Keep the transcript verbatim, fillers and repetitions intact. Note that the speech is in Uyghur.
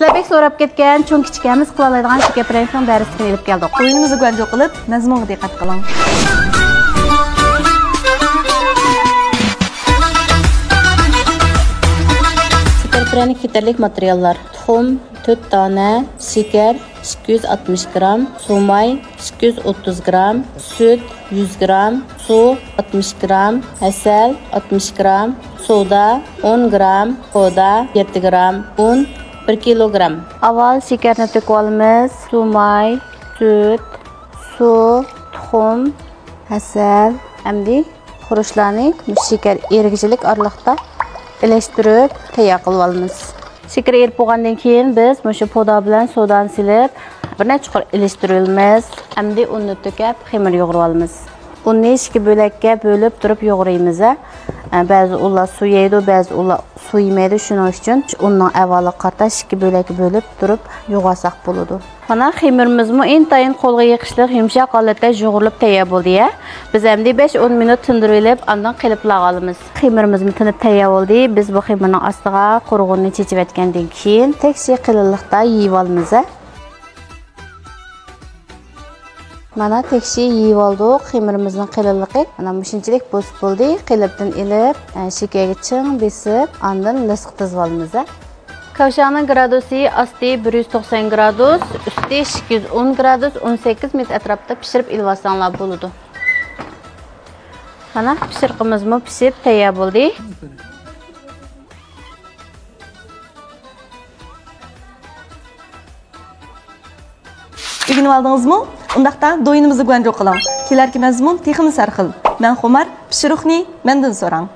سىلەر بەك سوراپ كەتكەن چوڭ كىچىك ھەممىسى قىلالايدىغان شېكەر پىرەنىكنىڭ دەرسلىكىنى ئېلىپ كەلدۇق. ئويۇنىمىزنى گۇەنجۇ قىلىپ، مەزمۇنغا دىققەت قىلىڭ. شېكەر پىرەنىك كېتەرلىك ماتېرىياللار: تۇخۇم تۆت دانە، شېكەر ئىككى يۈز ئاتمىش گرام، سۇ ماي ئىككى يۈز ئوتتۇز گرام، سۈت يۈز گرام، سۇ ئاتمىش گرام، ھەسەل ئاتمىش گرام، سودا ئون گرام، سودا يەتتە گرام، ئۇن بىر كىلوگرام. ئاۋۋال شېكەرنى تۆكۈۋالىمىز. سۇ ماي، سۈت، سۇ، تۇخۇم، ھەسەل. ئەمدى خۇرۇچلارنى مۇشۇ شېكەر ئېرىگۈچىلىك ئارىلىقتا ئېلىشتۈرۈپ تەييار قىلىۋالىمىز. شېكىر ئېرىپ بولغاندىن كېيىن بىز مۇشۇ پودا بىلەن سودانى سېلىپ، بىر نەچچە قۇر ئېلىشتۇرىمىز. ئەمدى ئۇننى تۆكۈپ، خېمىر يۇغۇرۇۋالىمىز. ئۇننى ئىككى بۆلەككە بۆلۈپ تۇرۇپ يۇغۇرىمىز. بەزى ئۇنلار سۇ يەيدۇ، بەزى ئۇنلار سۇ يېمەيدۇ. شۇنىڭ ئۈچۈن ئۇننىڭ ئەھۋالىغا قارىتا ئىككى بۆلەككە بۆلۈپ تۇرۇپ يۇغۇرساق بولىدۇ. مانا، خېمىرىمىزمۇ ئىنتايىن قولغا يېقىشلىق، يۇمشاق ھالەتتە يۇغۇرۇلۇپ تەييار بولدى. بىز ئەمدى بەش ئون مىنۇت تىندۇرۇۋېلىپ، ئاندىن قېلىپلارغا ئالىمىز. خېمىرىمىزمۇ تىنىپ تەييار بولدى. بىز بۇ خېمىرنىڭ ئاستىغا قورغىنىنى چېچىۋەتكەندىن كېيىن، تەكشى قېلىنلىقتا يېيىۋالىمىز. مانا، تەكشى يېيىۋالدۇق. خېمىرىمىزنىڭ قېلىنلىقى مانا مۇشۇنچىلىك بولسا بولدى. قېلىپتىن ئېلىپ، ئە، شېكەرگە چىڭ بېسىپ، ئاندىن لىسقا تىزىۋالىمىز. كاۋشاڭنىڭ گرادۇسى: ئاستى بىر يۈز توقسان گرادۇس، ئۈستى ئىككى يۈز ئون گرادۇس، ئون سەككىز مىنۇت ئەتراپىدا پىشۇرۇپ ئېلىۋالساڭلار بولىدۇ. مانا، پىشۇرىقىمىزمۇ پىشىپ تەييار بولدى. ئۆگىنىۋالدىڭىزمۇ؟ ئۇنداقتا دويىنىمىزنى گۇەنجۇ قىلىڭ. كېلەركى مەزمۇن تېخىمۇ سەرخىل. مەن خۇمار، پىشۇرۇقنى مەندىن سوراڭ.